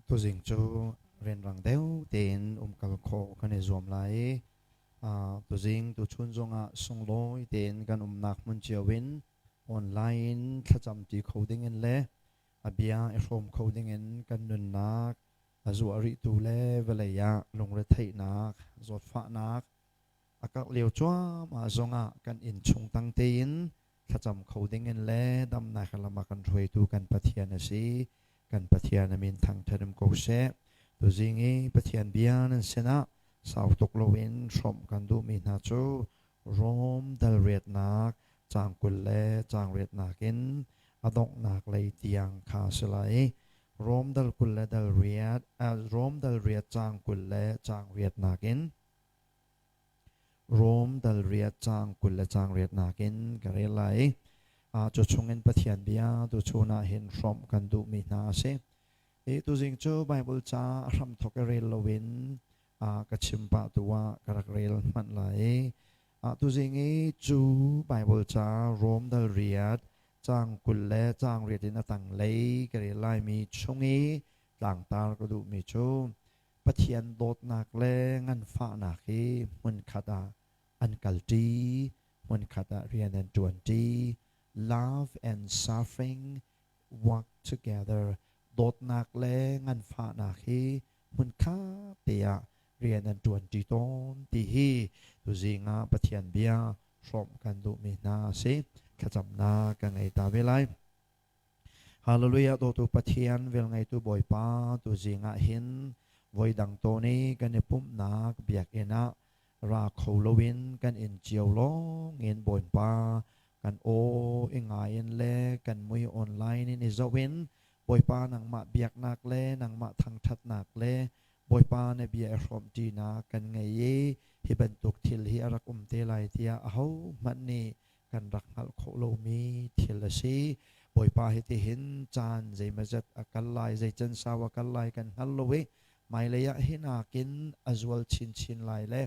Tuzing cu rianrang deuh tein umkal khawh kan i zuam lai i tuzing tuchun zongah sunglawi tein kan umnak hmun cio in online in thlacam ṭi kho dingin le a bia i hrawm kho dingin kan nunnak a zuah rihtu le vawlei ah lungretheihnak, zawtfahnak a karh lio cuahmah zongah kan inn chung tang tein thlacam kho dingin le damnak lam a kan hruaitu kan Pathian a si. Kan Pathian a min thangṭhat um ko seh. Tuzing i Pathian bia nan sinah sau tuk loin hrawmh kan duhmi hna cu Rom dal riatnak caang 20 le caang riatnak in a donghnak lei tiang kha a si lai. Rom dal 20 le dal riat, Rom dal riat caang 20 le caang riatnak in Rom dal riat caang 20 le caang riatnak in ka rel lai. Cu chungin Pathian bia tuchun ah hin hrawmh kan duhmi hna a si. Hi tuzing cu Bible ca a hramthawk i rel loin ka chim pah tu ah ka rak rel hmanh lai. Tuzing i cu Bible ca Rom dal riat caang 20 le caang riat in a tanglei ka rel laimi chung i tlangtar ka duhmi cu Pathian dawtnak le nganfahnak hi hmunkhat ah an kalṭi, hmunkhat ah rian an ṭuanṭi. Love and suffering work together. Dawtnak le nganfahnak hi hmunkhat te ah rian an ṭuanṭi tawn ti hi tuzing ah Pathian bia hrawmh kan duhmi hna a si. Thlacamnak ka ngei ta ve lai. Hallelujah dawtu Pathian velngeitu Bawipa tuzing ah hin voidang tawn i kan i pumhnak biakinn ah ra kho loin kan inn cio lawng in Bawipa kan aw i ngai in le kan mui online in i zoh in Bawipa nangmah biaknak le nangmah thangṭhatnak le Bawipa na bia i hrawmṭinak kan ngei i hi bantuk thil hi a rak um te lai tiah ahohmanh nih kan rak hngalh khawh lomi thil a si. Bawipa hi tihin caan zeimazat a kal lai, zei can sau a kal lai kan hngal lo i hmailei ah hi nakin a zual chinchin lai le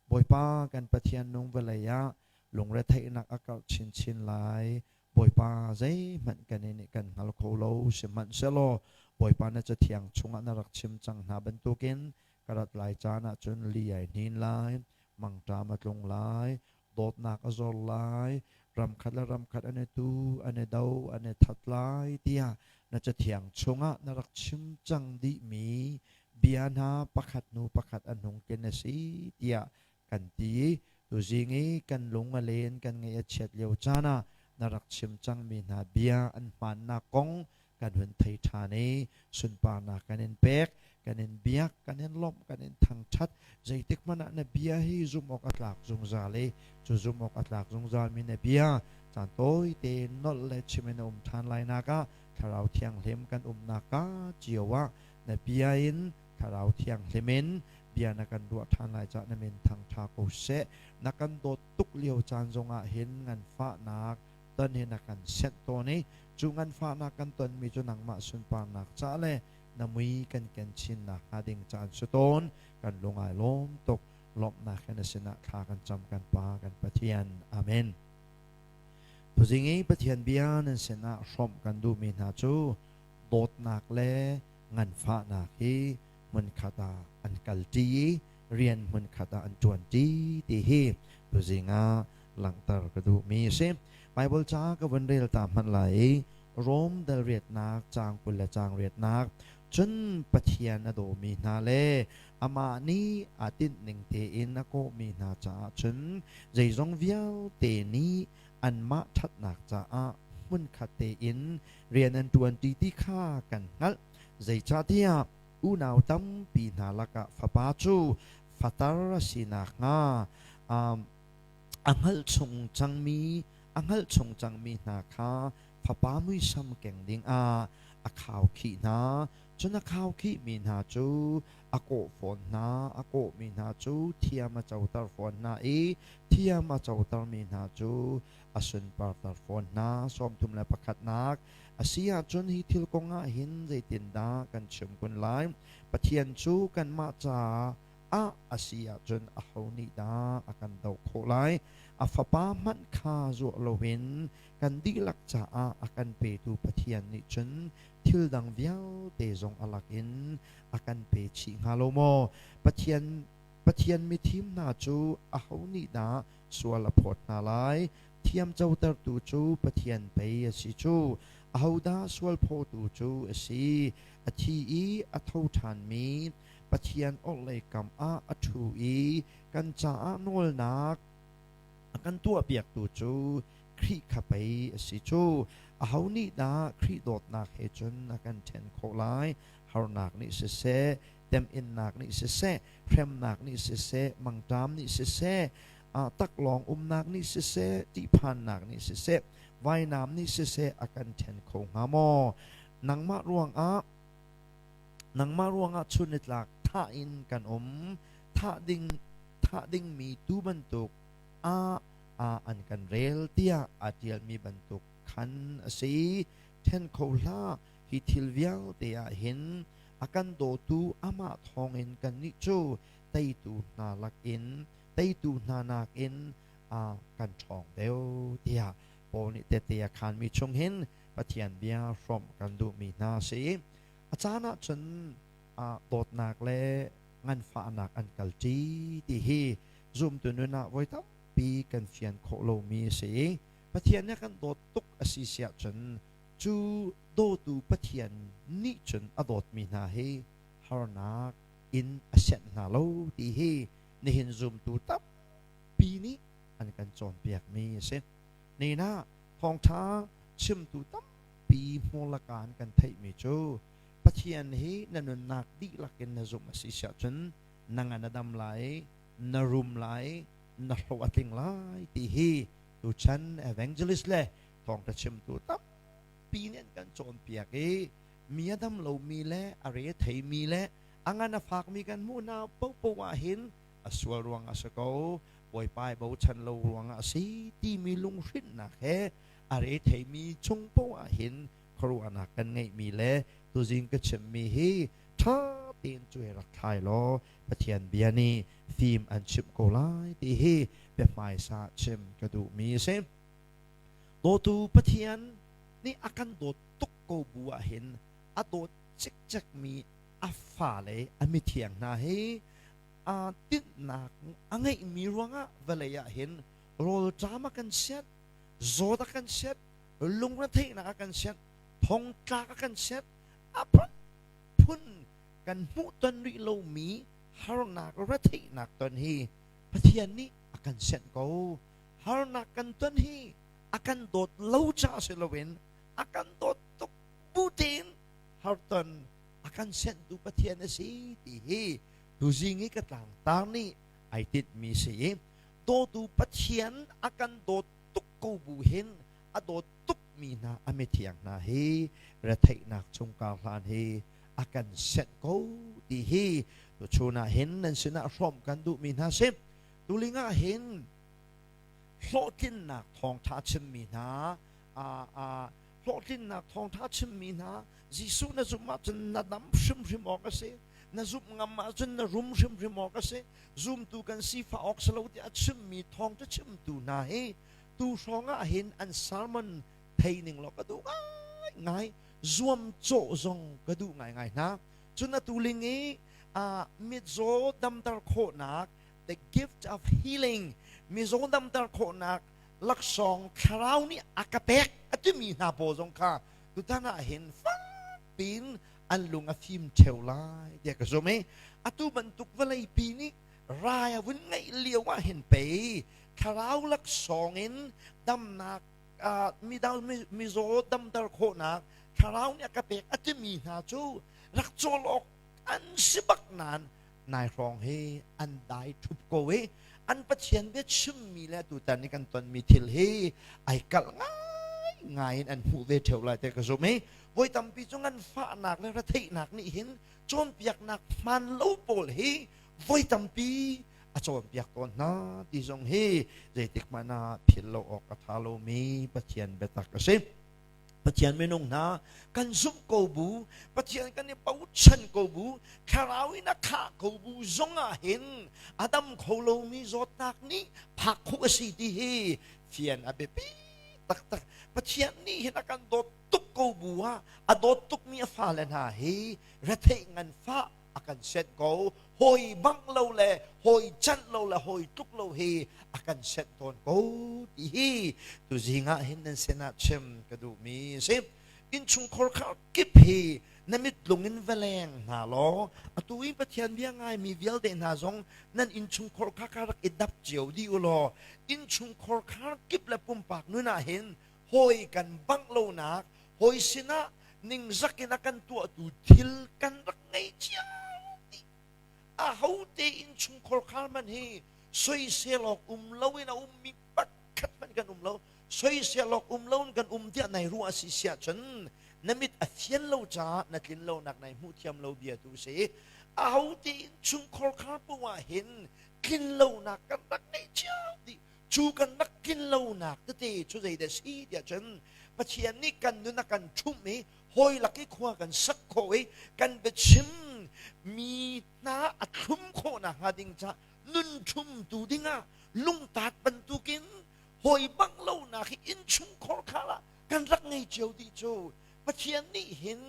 Bawipa kan Pathian nung vawlei ah lungretheihnak a karh chinchin lai. Bawipa zeihmanh kan i nih kan hngal kho lo sihmanhsehlaw Bawipa na cathiang chungah na rak chim cang hna bantukin ka rat lai caan ahcun li ai hnin lai, mangṭam a tlung lai, dawtnak a zor lai, ramkhat le ramkhat an i tu, an i do, an i that lai tiah na cathiang chungah na rak chim cang dihmi bia hna pakhat hnu pakhat an hung tlin a si tiah kan ti i tuzing i kan lung a len kan ngaih a chiat lio caan ah na rak chim cangmi hna bia an hmaannak kong kan hun thei ṭhan i sunparnak kan in pek, kan in biak, kan in lawmh, kan in thangṭhat. Zeitik hmanh ah na bia hi zumh awk a tlak zungzal i cu zumh awk a tlak zungzalmi na bia caan tawi tein nolh le chim in a um ṭhan lai nak ah Thlarau Thianghlim kan umnak ka cio ah na bia in Thlarau Thianghlim in bia na kan ruah ṭhan lai cah na min thangṭha ko seh. Na kan dawt tuk lio caan zongah hin nganfahnak ton hi na kan senh tawn i cu nganfahnak kan tonmi cu nangmah sunparnak ca le na mui kan ken chinnak hnga ding caan si tawn. Kan lung ai lawm tuk. Lawmhnak he na sinah thla kan cam, kan Pa, kan Pathian. Amen. Tuzing i Pathian bia nan sinah hrawmh kan duhmi hna cu dawtnak le nganfahnak hi hmunkhat ah an kalṭi i rian hmunkhat ah an ṭuanṭi ti hi tuzing ah langhter ka duhmi a si. Baibal ca ka vun rel ta hmanh lai i Rom dal riatnak caang 20 le caang riatnak cun Pathian a dawmi hna le amah nih aa tinh ning tein a kawhmi hna caah cun zeizong vialte nih anmah ṭhatnak caah hmunkhat tein rian an ṭuanṭi ti kha kan hngalh. Zeicahtiah unau tampi hna lakah fapa cu fatar a si nakhnga a hngalh chung cangmi a hngalh chung cangmi hna kha fapa muisam keng dingah a khaukhih hna. Cun a khaukhihmi hna cu a kawh fawn hna, a kawhmi hna cu thiam a coter fawn hna i thiam a cotermi hna cu a sunparter fawn hna. 31nak a si ahcun hi thil kong ah hin zeitindah kan chim kun lai? Pathian cu kanmah caah ah a si ahcun aho nih dah a kan doh khawh lai? A Fapa hmanh kha zuah loin kan dihlak caah a kan petu Pathian nih cun thil dang vialte zong a lakin a kan pe chih hnga lo maw? Pathian Pathian mithim hna cu aho nih dah sual a phawt hna lai? Thiamcotertu cu Pathian pei a si cu. Ahodah sualphawtu cu a si? A thi i a tho ṭhanmi Pathian orhlei kam ah a ṭhu i kan caah nawlnak a kan tuahpiaktu cu Khrih kha pei a si cu. Aho nih dah Khrih dawtnak he cun a kan ṭhen khawh lai? Harnak nih siseh, temhinnak nih siseh, hremnak nih siseh, mangṭam nih siseh, taklawng umnak nih siseh, ṭihphannak nih siseh, vainam nih siseh a kan ṭhen kho hnga maw? Nangmah ruangah nangmah ruangah chun nitlak thah in kan um, thah ding thah dingmi tuu bantuk ah an kan rel tiah aa ṭialmi bantuk khan a si. Ṭhen kho hlah, hi thil vialte ah hin a kan dawtu amah thawngin kannih cu teitu hna lakin teitu hna nakin a kan ṭhawng deuh tiah Paul nih tehte a khaanmi chung hin Pathian bia hrawmh kan duhmi hna a si. A caan ah cun dawtnak le nganfahnak an kalṭi ti hi zumtu nun ah voi tampi kan fian khawh lomi a si. Pathian nih a kan dawt tuk a si siah cun cu dawtu Pathian nih cun a dawtmi hna hi harnak in a sianh hna lo ti hi nihin zumtu tampi nih an kan cawnpiakmi a si. Nihin ah thawngṭha chimtu tampi hmurlaka an kan theihmi cu Pathian hi na nunnak dihlak in na zumh a si siah cun na ngan a dam lai, na rum lai, na hlawh a tling lai ti hi tuchan evangelist le thawngṭha chimtu tampi nih an kan cawnpiak i mi a dam lomi le a re theimi le a ngan a fakmi kan hmuh hna paohpaoh ah hin a sual ruangah a si ko Bawipa i bochan lo ruangah a si timi lunghrinhnak he a re theimi chung paoh ah hin khuaruahnak kan ngeihmi le tuzing ka chimmi hi ṭha tein cuai rak thlai law Pathian bia nih fim an chimh ko lai ti hi biahmaisa chim ka duhmi a si. Dawtu Pathian nih a kan dawt tuk ko bu ah hin a dawt cikcekmi a fale a mithiang hna hi aa tinhnak a ngeihmi ruangah vawlei ah hin rawlṭam a kan sianh, zawt a kan sianh, lungretheihnak a kan sianh, thongtlak a kan sianh, a phunphun kan hmuhton rih lomi harnak retheihnak ton hi Pathian nih a kan sianh ko. Harnak kan ton hi a kan dawt lo caah si loin a kan dawt tuk bu tein harton a kan senhtu Pathian a si ti hi tuzing i ka tlangtar nih ai tinhmi si i dawtu Pathian a kan dawt tuk ko bu hin a dawt tukmi hna a mithiang hna hi retheihnak chung kar hlan hi a kan senh ko ti hi tuchun ah hin nan sinah hrawmh kan duhmi hna si tuling ah hin hlawhtlinnak thawngtha chimmi hna hlawhtlinnak thawngtha chimmi hna Jesuh na zumh ahcun na dam hrimhrim awk a si na zumh ngam ahcun na rum hrimhrim awk a si zumtu kan si fa awk si lo tiah a chimmi thawngtha chimtu hna hi tu hrawng ah hin an sermon thei ning law ka duh ngai ngai zuam cawh zong ka duh ngai ngai hna cun atu ling i mitzaw damter khawhnak the gift of healing mizaw damter khawhnak laksawng thlarau nih a ka pek a timi hna pawl zong kha tutan ah hin fakpiin an lung a fim ṭheo lai tiah ka zum i atu bantuk vawleipi nih rai a vun ngeih lio ah hin pei thlarau laksawng in damnak midang mizaw damter khawhnak thlarau nih a ka pek a timi hna cu rak cawl awk an si bak nain nai hrawng hi an dai ṭhup ko i an Pathian bia chimmi le tutan i kan tonmi thil hi ai kalh ngai ngai in an hmuh ve ṭheo lai te ka zum i voi tampi cu nganfahnak le retheihnak nih hin cawnpiaknak hmaan lo pawl hi voi tampi a cawnpiak tawn hna ti zong hi zeitik hmanh ah philh lo awk a ṭha lomi Pathian biatak a si. Pathian minung hna kan zumh ko bu, Pathian kan i bochan ko bu, thlarau in a khah ko bu zongah hin a dam kho lomi zawtnak nih phak khawh a si ti hi fian a biapi taktak. Pathian nih hin a kan dawt tuk ko bu ah a dawt tukmi a fale hna hi retheih nganfah a kan senh ko. Hawi bang lo le hawi canh lo le hawi tluk lo hi a kan senh tawn ko ti hi tuzing ah hin nan sinah chim ka duhmi a si. Innchungkhar kha kip hi na mit lung in va leng hna law atu i Pathian bia ngaimi vialte hna zong nan innchungkhar kha ka rak i dap cio dih u law innchungkhar khar kip le pumpak nun ah hin hawi kan bangh lonak hawi sinah ningzak in a kan tuahtu thil kan rak ngei cio dih. Ahote innchungkhar khar man hi soisel awk um loin a ummi pakhat hmanh kan um lo. Soisel awk um loin kan um tiah nai ruah a si siah cun na mit a fian lo caah na tlin lonak nai hmuh thiam lo bia tu si. Ahote innchungkhar khar poah hin tlin lonak kan rak ngei cio dih. Cu kan rak tlin lonak tete cu zeidah si tiah cun Pathian nih kan nun a kan ṭhumh i hawi lak i khua kan sak khawh i kan biachim mi hna a thlum khawh nakhnga ding caah nun ṭhumtu dingah lungtat bantukin hawi bang lonak hi innchungkhar khar ah kan rak ngei cio dih cu Pathian nih hin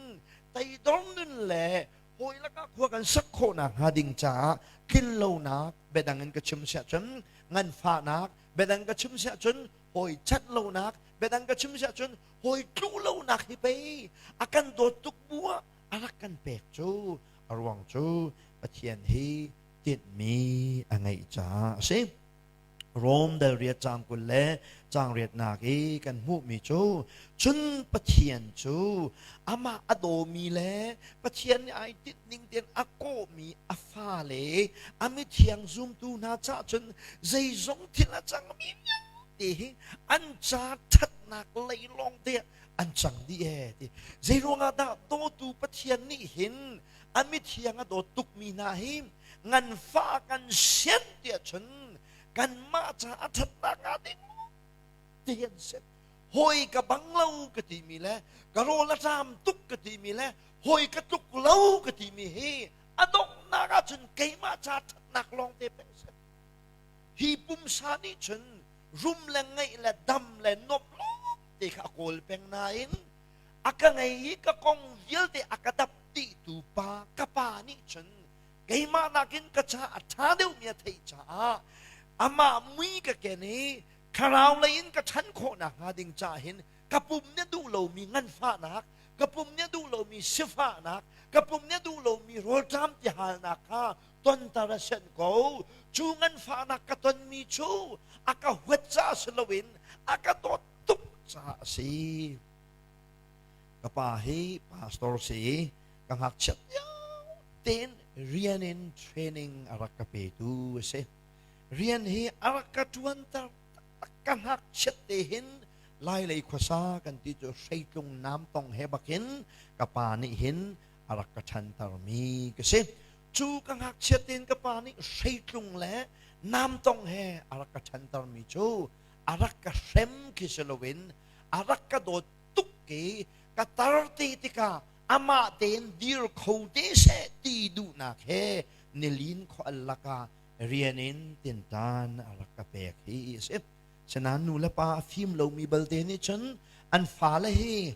teidor nun le hawi lakah khua kan sak khawh nakhnga ding caah tlinlonak biadang in ka chim siah cun nganfahnak biadang ka chim siah cun hawi cat lonak biadang ka chim siah cun hawi tluh lonak hi pei a kan dawt tuk bu ah a rak kan pek cu a ruang cu Pathian hi tinhmi a ngeih caah a si. Rom dal riat caang 20 le caang riatnak i kan hmuhmi cu cun Pathian cu amah a dawmi le Pathian nih ai tinh ning tein a kawhmi a fale a mithiang zumtu hna caah cun zeizong thil a cangmi vialte hi an ca ṭhatnak lei lawng te an cang dih ee ti. Zeiruangah dah dawtu Pathian nih hin a mithiang a dawt tukmi hna hi nganfah kan sian tiah cun kanmah ca a ṭhatnak hnga ding ti an si. Hawi ka bang lo ka timi le ka rawl a ṭam tuk ka timi le hawi ka tluk lo ka timi hi a donghnak ahcun keimah ca ṭhatnak lawng te peng si. Hi pumsa nih cun rum le ngeih le dam le nuamh lawng te kha a kawl peng nain a ka ngei i ka kong vialte a ka dap dihtu pa ka pa nih cun keimah nakin ka ca a ṭha deuhmi a theih caah amah mui ka ken i thlarau lei in ka ṭhan khawh nakhnga ding caah hin ka pum nih duh lomi nganfahnak ka pum nih duh lomi sifahnak ka pum nih duh lomi rawlṭam tihalnak kha tonter a sian ko. Cu nganfahnak ka tonmi cu a ka huat caah si loin a ka dawt tuk caah a si. Ka pa hi pastor si i ka ngakchiat lio tein rian in training a rak ka petu a si. Rian hi a rak ka ṭuanter taktak. Ka ngakchiat te hin Lailei khuasa kan ti cu hreitlung namtong he bakin ka pa nih hin a rak ka ṭhantermi ka si. Cu ka ngakchiat tein ka pa nih hreitlung le namtong he a rak ka ṭhantermi cu a rak ka hrem khi si loin a rak ka dawt tuk i ka tar te tikah amah tein dir kho te seh ti duhnak he nilin khua al lakah rian in tinṭan a rak ka pek hi a si. Sinain nu le pa a fim lomi balte nih cun an fale hi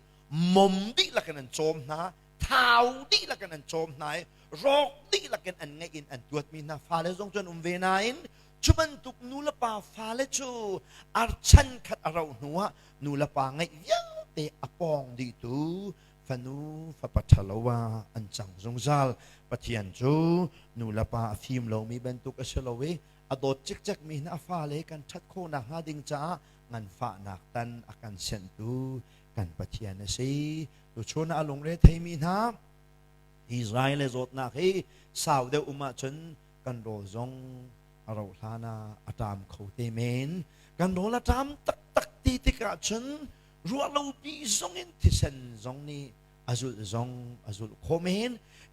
mom dihlak in an cawm hna, thau dihlak in an cawm hna i rawk dihlak in an ngeih in an tuatmi hna fale zong cu an um ve nain cu bantuk nu le pa fale cu ar chan khat a rauh hnuah nu le pa ngeih vialte a pawng dihtu fanu fapa ṭhalo ah an cang zungzal. Pathian cu nu le pa a fim lomi bantuk a si lo i a dawt cikcekmi hna a fale kan ṭhat khawh nakhnga ding caah nganfahnak tan a kan senhtu kan Pathian a si. Tuchun ah a lungre theimi hna Israel le zawtnak hi sau deuh um ahcun kan rawl zong a rauh hlan ah a ṭam kho te men. Kan rawl a ṭam taktak ti tikah cun ruahlopi zong in thisen zong nih a zulh zong a zulh khawh men.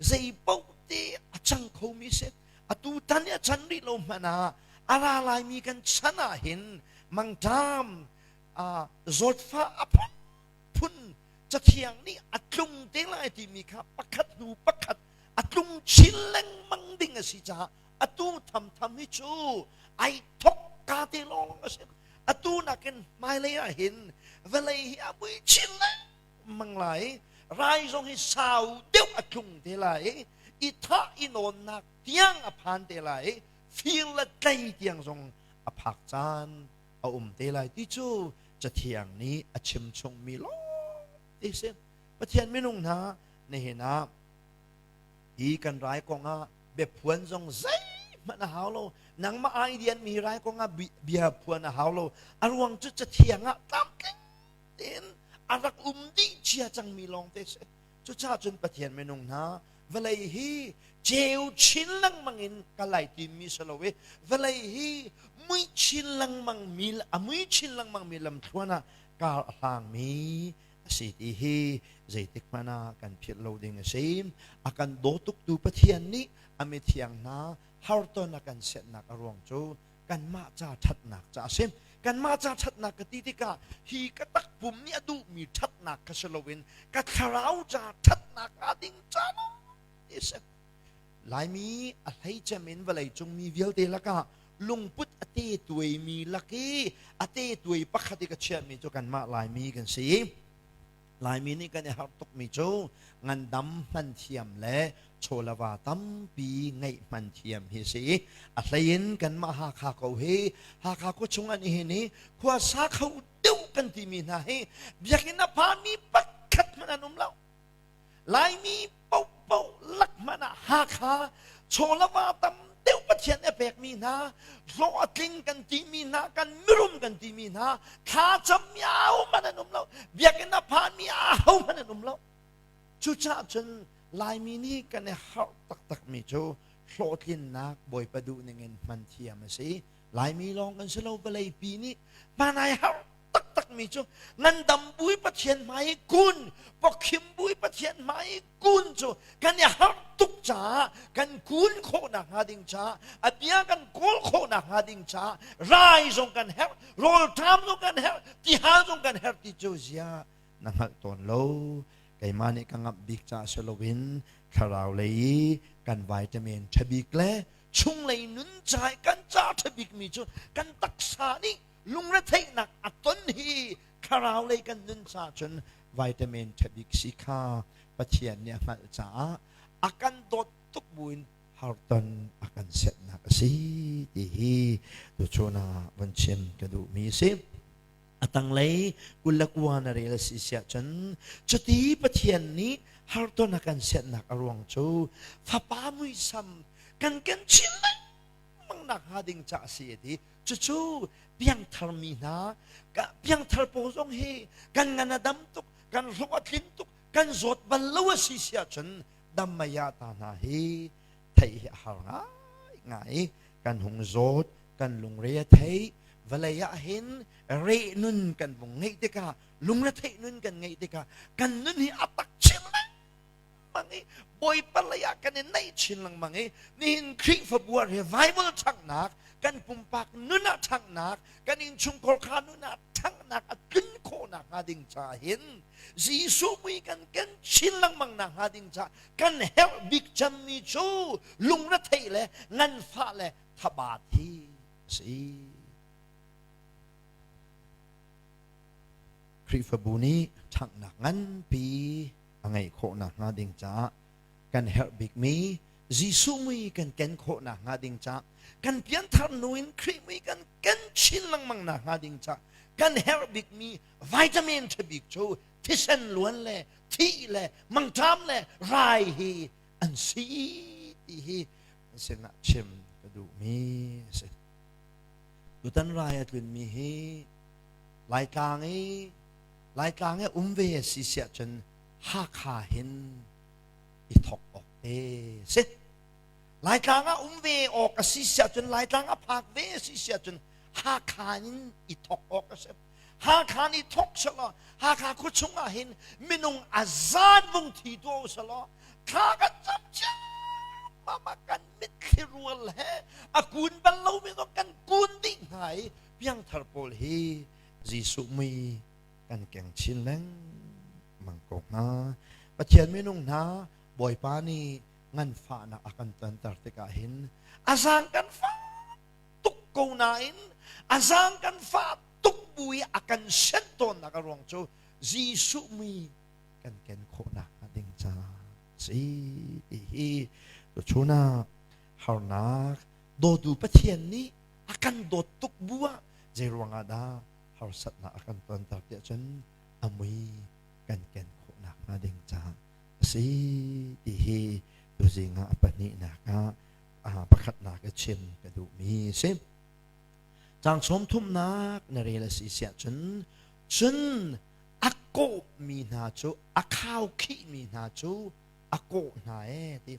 Zei paoh te a cang khomi si. Atu tan i a can rih lo hmanh ah a ra laimi kan chan ah hin mangṭam zawtfah a phunphun. Cathiang nih a tlung te lai timi kha pakhat hnu pakhat a tlung chin lengmang ding a si caah atu thamtham hi cu ai thok ka te lawng a si. Atu nakin hmailei ah hin vawlei hi a mui chin lengmang lai. Rai zong hi sau deuh a tlung te lai. I thah i nawnnak tiang a phan te lai. Fir le tlei tiang zong a phak caan a um te lai ti cu Cathiang nih a chim chungmi lawng te si. Pathian minung hna nihin ah hi kan rai kong ah biaphuan zong zeihmanh a hau lo. Nangmah ai mi rai kong ah bia phuan a hau lo. A ruang cu Cathiang ah tlamtling tein a rak um dih cia cangmi lawng te si. Cucaah cun Pathian minung hna vawlei hi ceu chin lengmang in ka lai timi si lo i vawlei hi mui chin lengmang mi a mui chin lengmang mi lamthluan ah kar a hlangmi a si ti hi zeitik hmanh ah kan philh lo ding a si. A kan daw tuktu Pathian nih a mithiang hna harton a kan setnak a ruang cu kanmah ca ṭhatnak ca a si. Kanmah ca ṭhatnak ka ti tikah hi ka takpum nih a duhmi ṭhatnak kha si loin ka thlarau ca ṭhatnak hnga ding ca ti a si. Laimi a hleicem in vawleicung mi vialte lakah lungput a te tuaimi lak i a te tuai pakhat i ka chiahmi cu kanmah Laimi kan si. Laimi nih kan i harh tukmi cu ngandam hman thiam le chawlava tampi ngeih hman thiam hi si. A hleiin kanmah Hakha ko hi Hakha khua chung an i hin i khua sa kho deuh kan timi hna hi biakinn a phami pakhat hmanh an um lo. Laimi paohpaoh lak hmanh ah Hakha chawlava tam deuh Pathian a pekmi hna hlawh a tling kan timi hna kan mirum kan timi hna thlacam mi ahohmanh an um lo biakinn a phanmi ahohmanh an um lo cucaah cun Laimi nih kan i harh taktakmi cu hlawhtlinnak Bawipa duh ningin hman thiam a si Laimi lawng kan si lo vawleipi nih hman ai harh taktakmi cu ngandam bui Pathian hmai i kun pawkhim bui Pathian hmai i kun cu kan i harh tuk caah kan kun khawhnak hnga ding caah a bia kan kawl khawhnak hnga ding caah rai zong kan herh rawlṭam zong kan herh tihal zong kan herh ti cu zia na hngalh tawn lo keimah nih ka ngamh bik caah si loin thlarau lei i kan vitamin ṭha bik le chunglei nun ca i kan ca ṭha bikmi cu kan taksa nih lungretheihnak a ton hi thlarau lei kan nun caah cun vitamin ṭha bik si kha Pathian nih a hngalh caah a kan dawt tuk buin harton a kan setnak a si ti hi tuchun ah von chim ka duhmi a si. A tanglei 29 na rel a si siah cun cuti Pathian nih harton a kan setnak a ruang cu fapa muisam kan ken chin lengmang nak hnga ding ca a si a ti. Cucu piangthar mi hna piangthar pawl zong hi kan ngan a dam tuk kan hlawh a tlin tuk kan zawt bal lo a si si ahcun dammaya ta hna hi theih hi a har ngai ngai kan hung zawt kan lungre a thei vawlei ah hin reh nun kan vung ngeih tikah lungre theih nun kan ngeih tikah kan nun hi a tak chin lengmang i Bawipa lei ah kan i naih chin lengmang i nihin Khrihfabu ah revival ṭhanghnak kan pumpak nun ah ṭhanghnak kan innchungkhar kha nun ah ṭhanghnak a tlun khawh nakhnga ding caah hin Jesuh mui kan ken chin lengmang nakhnga ding caah kan herh bik cemmi cu lungretheih le nganfah le thabat hi a si. Khrihfabu nih ṭhanghnak nganpi a ngeih khawh nakhnga ding caah kan herh bikmi Jesuh mui kan ken khawh nakhnga ding caah kan pianthar hnu in Khrih mui kan ken chin lengmang nakhnga ding caah kan herh bikmi vitamin ṭha bik cu thisen luan le thih le mangṭam le rai hi an si ti hi an sinah chim ka duhmi a si. Tutan rai a tlunmi hi Laitlang i Laitlang i um ve a si siah cun Hakha hin i thawk awk te si. Laitlang ah um ve awk a si siah cun Laitlang a phak ve a si siah cun Hakha in i thawk awk a si. Hakha nih thawk selaw Hakha khua chung ah hin minung a zan vung thi tuah u selaw thla kan cam ciammam ah kan mitthli rual he a kun bal lomi zong kan kun dih hna i piangthar pawl hi Jesuh mui kan keng chin lengmang ko. hnga. Pathian minung hna Bawipa nih nganfahnak a kan tonter tikah hin a zaang kan fah tuk ko nain a zaang kan fah tuk bu i a kan senh tawnnak a ruang cu Jesuh mi kan ken khawhnak hnga ding caah si ti hi tuchun ah harnak dawtu Pathian nih a kan dawt tuk bu ah zei ruangah dah harsatnak a kan tonter tiah cun a mui kan ken khawhnak hnga ding caah a si ti hi tuzing ah a pahnihnak ah pakhatnak i chim ka duhmi a si. Caang sawm thumnak na rel a si siah cun cun a kawhmi hna cu a khaukhihmi hna cu a kawh hna ee ti.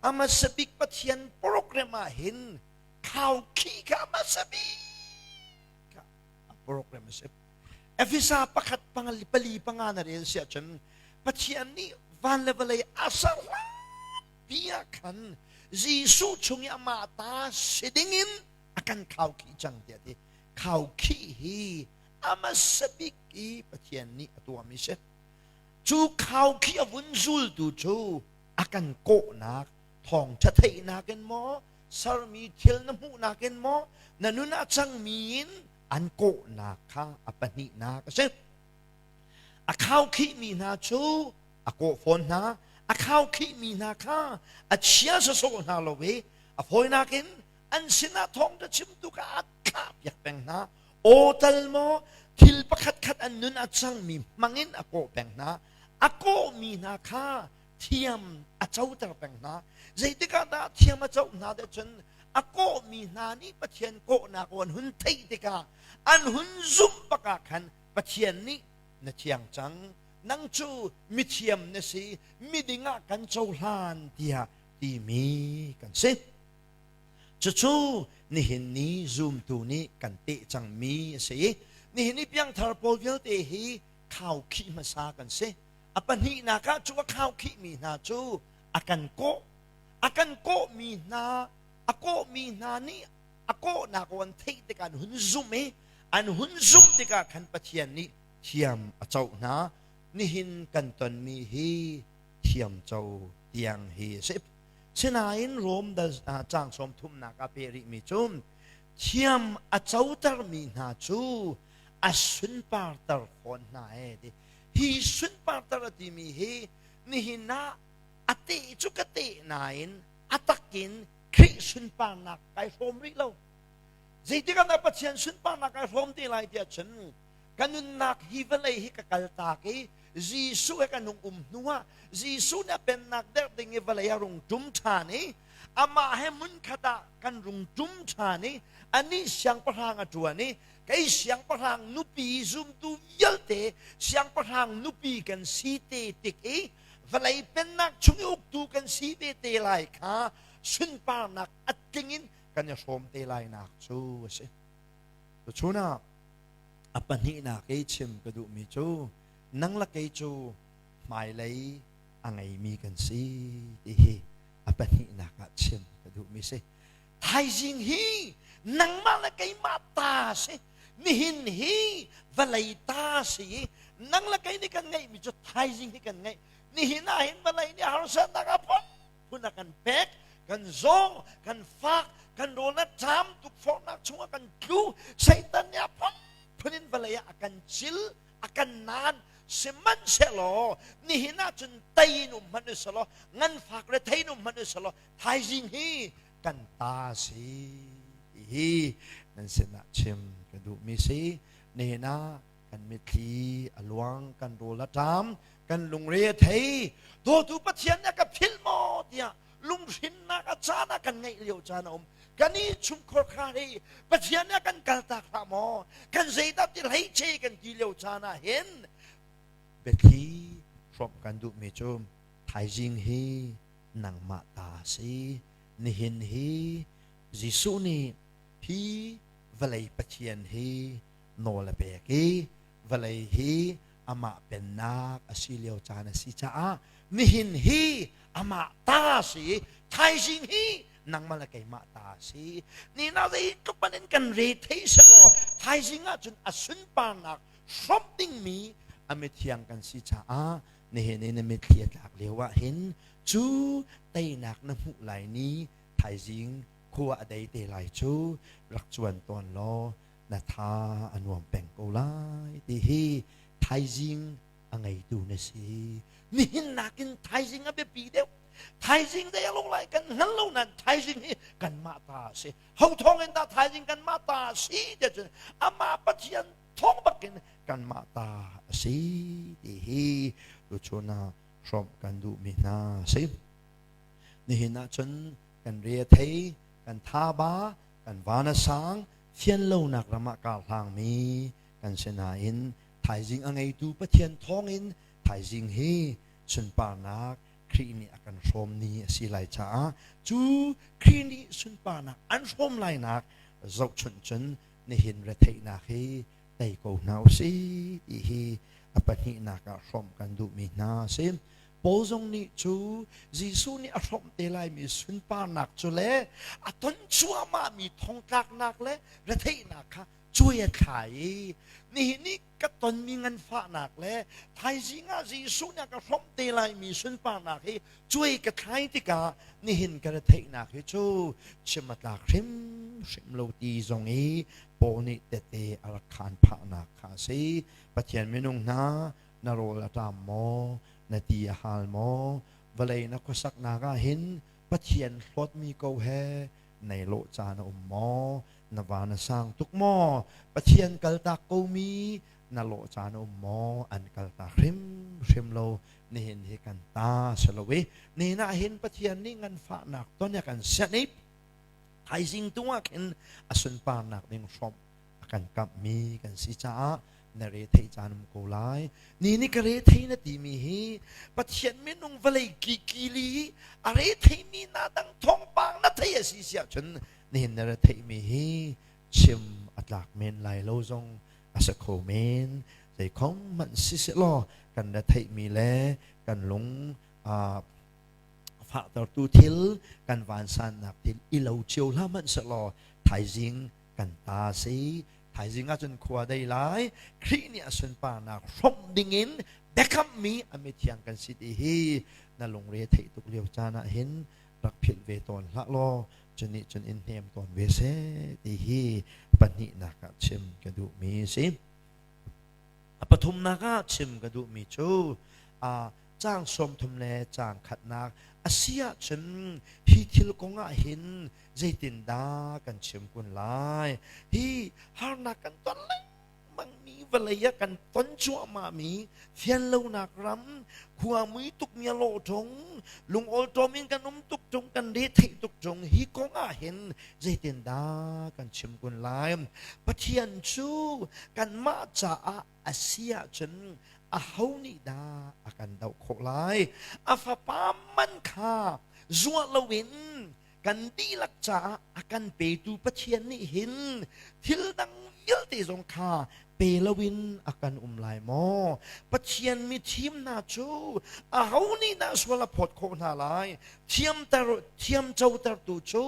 A hmasa bik Pathian program ah hin khaukhih kha a hmasa bik a program a si. Efesa pakhat pangali pali panga na rel siah cun Pathian nih van le vawlei a ser hlanpi ah khan Jesuh chung i amah ta si dingin a kan khaukhih cang tiah ti. Khaukhih hi a hmasa bik i Pathian nih a tuahmi si. Cu khaukhih a vun zultu cu a kan kawhnak thawngṭha theihnak in maw sermi thil na hmuhnak in maw na nun ah cangmi in an kawhnak kha a pahnihnak a si. A khaukhihmi hna cu a kawh fawn hna. A khaukhihmi hna kha a chia sawsawh hna lo i a fawinak in an sinah thawngṭha chimtu kha a thlahpiak peng hna. Aw tal maw thil pakhatkhat an nun a cangmi hmangin a kawh peng hna. A kawhmi hna kha thiam a coter peng hna. Zeitik ah dah thiam a co hna deh cun a kawhmi hna nih Pathian kawhnak aw an hun theih tikah an hun zumh bak ah khan Pathian nih na thiang cang nang cu mithiam na si miding ah kan cohlan tiah timi kan si. Cucu nihin ni zumtu nih kan teh cangmi a si i nihin ni piangthar pawl vialte hi khaukhih hmasa kan si. A pahnihnak ah cu a khaukhihmi hna cu a kan kawh a kan kawhmi hna a kawhmi hna nih a kawhnak aw an theih tikah an hun zumh i an hun zumh tikah khan Pathian nih thiam a coh hna. Nihin kan tonmi hi thiam co tiang hi a si. Sinain Rom dal caang sawm thumnak ah peh rihmi cu thiam a cotermi hna cu a sunparter fawn hna ee ti. Hi sunparter a timi hi nihin ah a teh cu ka teh nain a takin Khrih sunparnak kai hrawm rih lo. Zeitik ah dah Pathian sunparnak kai hrawm te lai tiah cun ka nunnak hi vawlei hi ka kaltak i Jesuh he kan hung um hnu ah Jesuh nih a pennak derh ding i vawlei a rung ṭum ṭhan i amah he hmunkhat ah kan rung ṭum ṭhan i anih siangpahrang a ṭuan i kei siangpahrang nupi zumtu vialte siangpahrang nupi kan si te tik i vawlei pennak chung i uktu kan si ve te lai kha sunparnak a tling in kan i hrawm te lainak cu a si. Tuchun ah a pahnihnak i chim ka duhmi cu nang le kei cu hmailei a ngeimi kan si ti hi a pahnihnak ah chim ka duhmi si. Thaizing hi nangmah le keimah ta si. Nihin hi vawlei ta si i nang le kei nih kan ngeihmi cu thaizing hi kan ngeih. Nihin ah hin vawlei nih harsatnak a phunphun a kan pek. Kan zaw, kan fak, kan rawl a ṭam, tukforhnak chungah kan tlu. Satan nih a phunphun in vawlei ah a kan cil, a kan naan. Sihmanhsehlaw nihin ah cun tei in um hmanh usalaw, nganfak rethei in um hmanh usalaw, thaizing hi kan ta si ti hi nan sinah chim ka duhmi si. Nihin ah kan mitthli a luang, kan rawl a ṭam, kan lungre a thei. Dawtu Pathian nih a ka philh maw tiah lunghrinnak a caan ah kan ngeih lio caan a um. Kan i chungkhar kha hi Pathian nih a kan kaltak hlah maw? Kan zeidah ti hleice kan ti lio caan ah hin biathli hrawmh kan duhmi cu thaizing hi nangmah ta si. Nihin hi Jesuh nih hi vawlei Pathian hi nawl a pek i vawlei hi amah pennak a si lio caan a si caah nihin hi amah ta si, thaizing hi nangmah le keimah ta si. Ni na zeitluk in kan re thei selaw thaizing ah cun a sunparnak hrawmh dingmi A mithiang kan si caah nihin i na mitthli a tlak lio ah hin cu teinak na hmuh lai ni thaizing khua a dei te lai cu rak cuan tawn law na tha a nuam peng ko lai ti hi thaizing a ngeitu na si. Nihin nakin thaizing a biapi deuh. Thaizing dei a lo lai kan hngal lo nain thaizing hi kanmah ta a si. Ho thawng in dah thaizing kanmah ta a si tiah cun amah Pathian thawng bakin kanmah ta a si ti hi tuchun ah hrawmh kan duhmi hna a si. Nihin ah cun kan re a thei, kan thaba, kan van a sang, fian lonak ram ah kar hlangmi kan si nain thaizing a ngeitu Pathian thawngin thaizing hi sunparnak Khrih nih a kan hrawm ni a si lai caah cu Khrih nih sunparnak an hrawm lainak zohchunh cun nihin retheihnak hi tei ko hna usih ti hi a pahnihnak ah hrawmh kan duhmi hna a si. Paul zong nih cu Jesuh nih a hrawmh te laimi sunparnak cu le a ton cuahmahmi thongtlaknak le retheihnak kha cuai a thlai i nihin i ka tonmi nganfahnak le thaizing ah Jesuh nih a ka hrawmh te laimi sunparnak hi cuai ka thlai tikah nihin ka retheihnak hi cu chim a tlak hrimhrim lo ti zong i Paul nih tete a rak khaan phahnak kha a si. Pathian minung hna na rawl a ṭam maw? Na ti a hal maw? Vawlei na khuasaknak ah hin Pathian hlawtmi ko he nei lawh caan a um maw? Na van a sang tuk maw? Pathian kaltak komi na lawh caan a um maw? An kaltak hrimhrim lo. Nihin hi kan ta si lo i nihin ah hin Pathian nih nganfahnak ton a kan sianh i thaizing tu ah khin a sunparnak ding hrawmh a kan kamhmi kan si caah na re thei caan um ko lai. Ni ni ka re thei na timi hi Pathian minung vawlei kikili a re theimi na dang thawngpang na thei a si si ahcun nihin na re theihmi hi chim a tlak men lai lo zong a si kho men. Zeikhom hmanh si selaw kan re theihmi le kan lung fahtertu thil kan vansannak thil i lo cio hlah hmanh selaw thaizing kan ta si. Thaizing ahcun khua dei lai. Khrih nih a sunparnak hrawmh dingin biakammi a mithiang kan si ti hi na lungre theih tuk lio caan ah hin rak philh ve tawn hlah law cu nih cun in hnem tawn ve seh ti hi pahnihnak ah chim ka duhmi a si. A pathumnak ah chim ka duhmi cu caang 30 le caang khatnak a si ahcun hi thil kong ah hin zeitindah kan chim kun lai? Hi harnak kan ton lengmangmi vawlei ah kan ton cuahmahmi fianlonak ram khua mui tukmi a lawh ṭung lungawlṭawm in kan um tuk ṭung kan re theih tuk ṭung hi kong ah hin zeitindah kan chim kun lai? Pathian cu kanmah caah a si ahcun aho nih dah a kan doh khawh lai? A fapa man kha zuah loin kan dihlak caah a kan petu Pathian nih hin thil dang vialte zong kha pe loin a kan um lai maw? Pathian mithim hna cu aho nih dah sual a phawt khawh hna lai? Thiamter thiamcotertu cu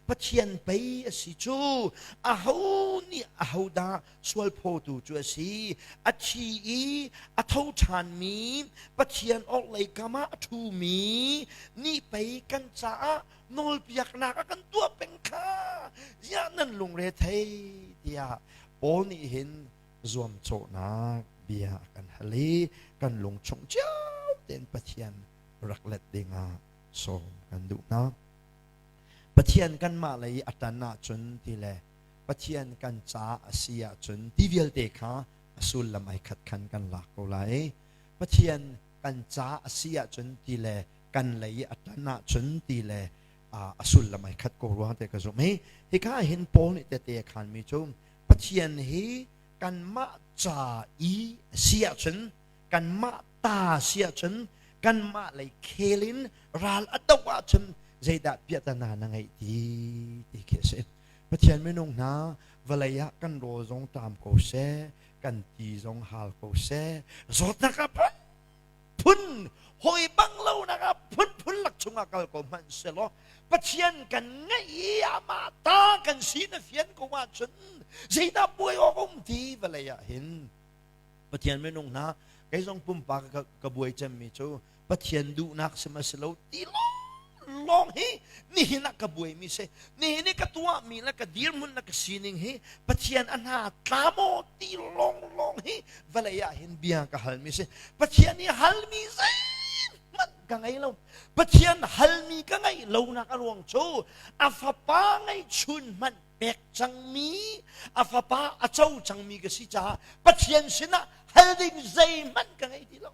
Pathian pei a si cu. Aho nih aho dah sual phawtu cu a si? A thi i a tho ṭhanmi Pathian orhlei kam ah a ṭhumi nih pei kan caah nawlpiaknak a kan tuah peng kha ziah nan lungre thei tiah Paul nih hin zuamcawhnak bia a kan hal i kan lungchung cio tein Pathian rak let dingah sawm kan duh hna. Pathian kanmah lei a ṭan ahcun ti le Pathian kan ca a si ahcun ti vialte kha a sullam ai khat khan kan lak ko lai. Pathian kan ca a si ahcun ti le kan lei i a ṭan ahcun ti le a sullam ai khat ko ruang te ka zumh. Hi hika hin Paul nih tete a khanmi cu Pathian hi kanmah ca i a si ahcun kanmah ta si ahcun kanmah lei khel in ral a doh ahcun zeidah piahtana na ngeih ti ti khi a si. Pathian minung hna vawlei ah kan rawl zong ṭam ko seh, kan ti zong hal ko seh, zawtnak ah phun hawi bang lonak ah phunphun lak chungah kal ko hmanh selaw Pathian kan ngeih i amah ta kan si na fian ko ahcun zeidah buai awk um ti vawlei ah hin Pathian minung hna. Kei zong pumpak ka buai cemmi cu Pathian duhnak si ma si lo ti lawng hi nihin ah ka buaimi si. Nihin i ka tuahmi le ka dirhmun le ka sining hi Pathian a hna tla maw ti lawnglawng hi vawlei ah hin bia ka halmi si. Pathian i halmi zeihmanh ka ngei lo. Pathian halmi ka ngeih lonak a ruang cu a fapa ngeihchun hmanh pek cangmi a fapa a co cangmi ka si caah Pathian sinah hal ding zeihmanh ka ngei ti lo.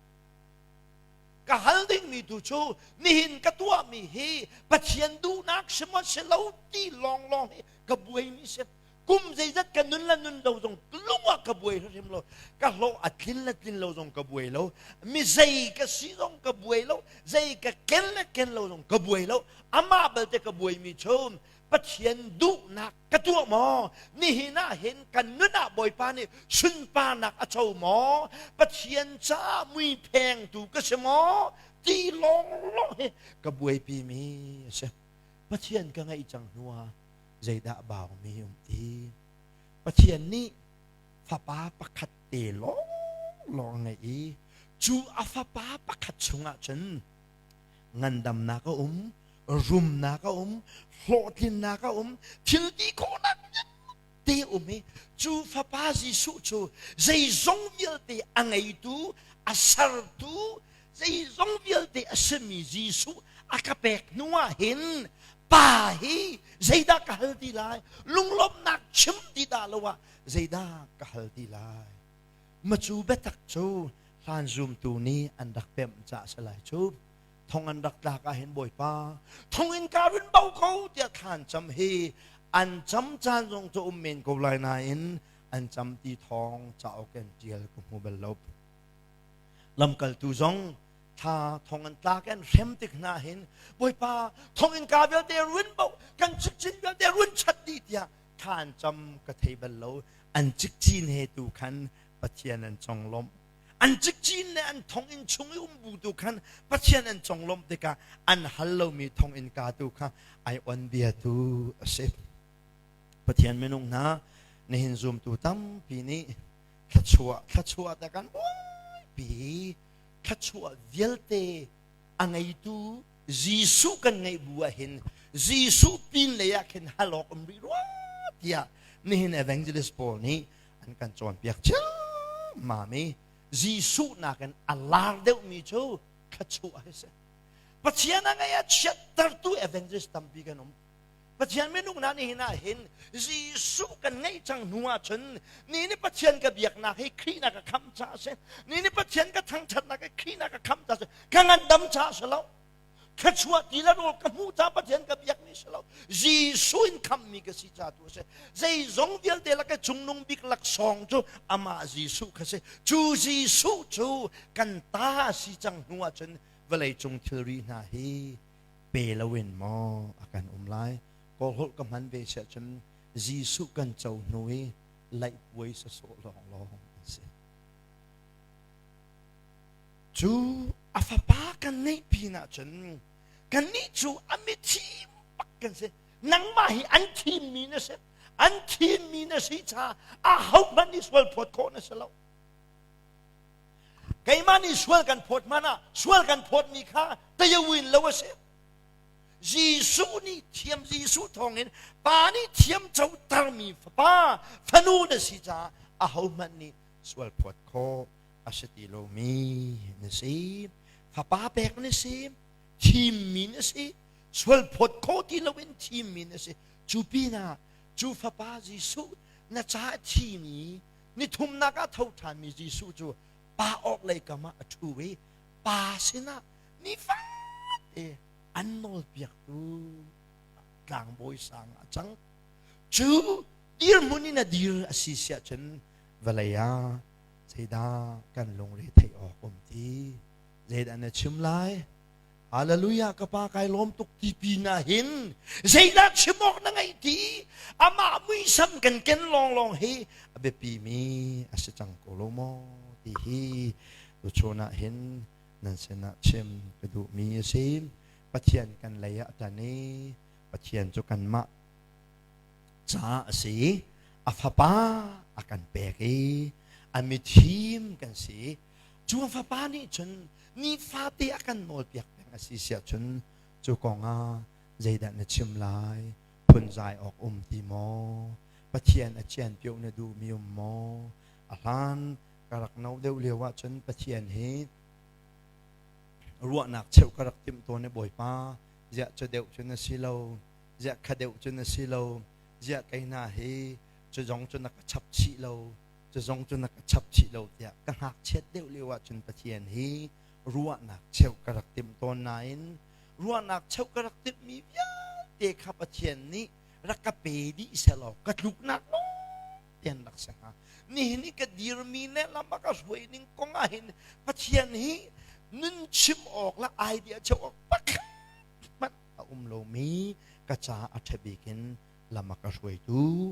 Ka hal dingmi tu cu nihin ka tuahmi hi Pathian duhnak si maw si lo ti lawnglawng hi ka buaimi si. Kum zeizat ka nun le nun lo zong lung ah ka buai hrim lo. Ka hlawh a tlin le tlin lo zong ka buai lo. Mi zei ka si zong ka buai lo. Zei ka ken le ken lo zong ka buai lo. Amah balte ka buaimi cu Pathian duhnak ka tuah maw? Nihin ah hin kan nun ah Bawipa nih sunparnak a co maw? Pathian caah mui phengtu ka si maw? Ti lawnglawng hi ka buaipi mi a si. Pathian ka ngeih cang hnu ah zeidah baumi um ti? Pathian nih fapa pakhat te lawnglawng ngeih i cu a fapa pakhat chungah cun ngandamnak a um, rumnak a um, hlawhtlinnak a um, thil ti khawhnak te um i cu fapa Jesuh cu zeizong vialte a ngeitu, a sertu, zeizong vialte a simi Jesuh a ka pek hnu ah hin pa hi zeidah ka hal ti lai lunglawmhnak chim ti dah lo ah zeidah ka hal ti lai macu biatak cu hlan zumtu nih an rak pemh ca a si lai cu thong an rak tlak ah hin Bawipa thong in ka run bo ko tiah thlan cam hi an cam caan zong cu um men ko lai nain an cam ti thawng cauk in tial ka hmu bal lo lamkaltu zong thla thong an tlak an hrem tik hna hin Bawipa thong in ka vialte run bo kan cikcin vialte run chat dih tiah thla an cam ka thei bal lo an cikcin he tu khan Pathian an conglawmh an cikcin le an thonginn chung i um bu tu khan Pathian an conglawmh tikah an hal lomi thonginn ka tu kha ai on bia tu a si. Pathian minung hna nihin zumtu tampi nih thluachuah thluachuah te kan buaipi thluachuah vialte a ngeitu Jesuh kan ngeih bu ah hin Jesuh pin lei ah khin hal awk um rih rua tiah nihin evangelist pawl nih an kan cawnpiak ciammam i Jesuh nakin a lar deuhmi cu thluachuah a si. Pathian a ngei a chiattertu evangelist tampi kan um. Pathian minung hna nih hin ah hin Jesuh kan ngeih cang hnu ahcun ni nih Pathian ka biaknak hi Khrih na ka khamh caah a si. Ni nih Pathian ka thangṭhatnak hi Khrih na ka khamh caah a si. Ka ngandam caah a si lo. Thluachuah ti le rawl ka hmuh ca Pathian ka biakmi si lo. Jesuh in khamhmi ka si ca tu a si. Zeizong vialte lak i cungnung bik laksawng cu amah Jesuh kha si. Cu Jesuh cu kan ta a si cang hnu ahcun vawleicung thilri hna hi pe loin maw a kan um lai. Kawlholh ka hman ve si ahcun Jesuh kan co hnu i laihpuai sawsawh lawnglawng an si. Cu a fapa kan ngeih pin ahcun kannih cu a mithim bak kan si. Nangmah hi an thimmi na si. An thimmi na si caah ahohmanh nih sual phawt khawh na si lo. Keimah nih sual kan phawt hmanh ah sual kan phawtmi kha tayawin lo a si. Jesuh nih thiam Jesuh thawngin Pa nih thiam cotermi fapa fanu na si caah ahohmanh nih sual phawt khawh a si ti lomi na si. Fapa pek na si, thimmi na si, sual phawt khawh ti loin thimmi na si. Cu pinah cu fapa Jesuh na caah thimi nithumnak ah tho ṭhanmi Jesuh cu pa awk lei kam ah a ṭhu i pa sinah nifate an nawlpiaktu tlangbawi sang a cang. Cu dirhmun in a dir a si siah cun vawlei ah zeidah kan lungre theih awk um ti zeidah na chim lai Hallelujah ka pa kai lawm tuk ti pi na hin zeidah chim awk na ngeih ti amah muisam kan ken lawnglawng hi a biapi mi a si cang ko lo maw ti hi tuchun ah hin nan sinah chim ka duh mi a si Pathian kan lei ah tan i Pathian cu kanmah caah a si a fapa a kan pek i a mithim kan si. Cu a fapa nih cun nifate a kan nawlpiak peng a si siah cun cu kong ah zeidah na chim lai? Phunzai awk um ti maw? Pathian a cianpioh na duhmi um maw? A hlan ka rak no deuh lio ahcun Pathian hi ruahnak cheuh ka rak timh tawn i Bawipa ziah cu deuh cu na si lo ziah kha deuh cu na si lo ziah kei hna hi cu zong cu na ka chap chih lo cu zong cu na ka chap chih lo tiah ka ngakchiat deuh lio ahcun Pathian hi ruahnak cheuh ka rak timh tawn nain ruahnak cheuh ka rak timhmi vialte kha Pathian nih rak ka pe dih selaw ka tluknak tian rak si hnga. Nihin i ka dirmi le lam a ka hruai ning kong ah hin Pathian hi nun chim awk le idea cheuh awk pakhat hmanh a um lomi ka ca a ṭha bik in lam a ka hruaitu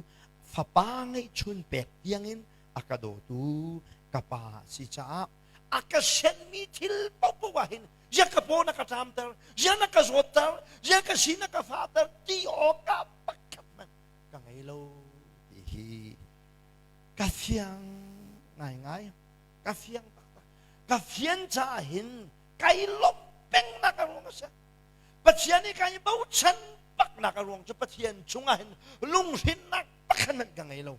fapa ngeihchun pek tiangin a ka dawtu ka pa si caah a ka senmi thil paohpaoh ah hin zia ka paw na ka ṭamter zia na ka zawtter zia ka si na ka fahter ti awkah pakhat hmanh ka ngei lo ti hi ka fiang ngaingai ka fiang taktak ka fian caah hin kai lawmh pengnak a ruang a si Pathian i kai bochan baknak a ruang cu Pathian chungah hin lunghrinnak pakhat hmanh ka ngei lo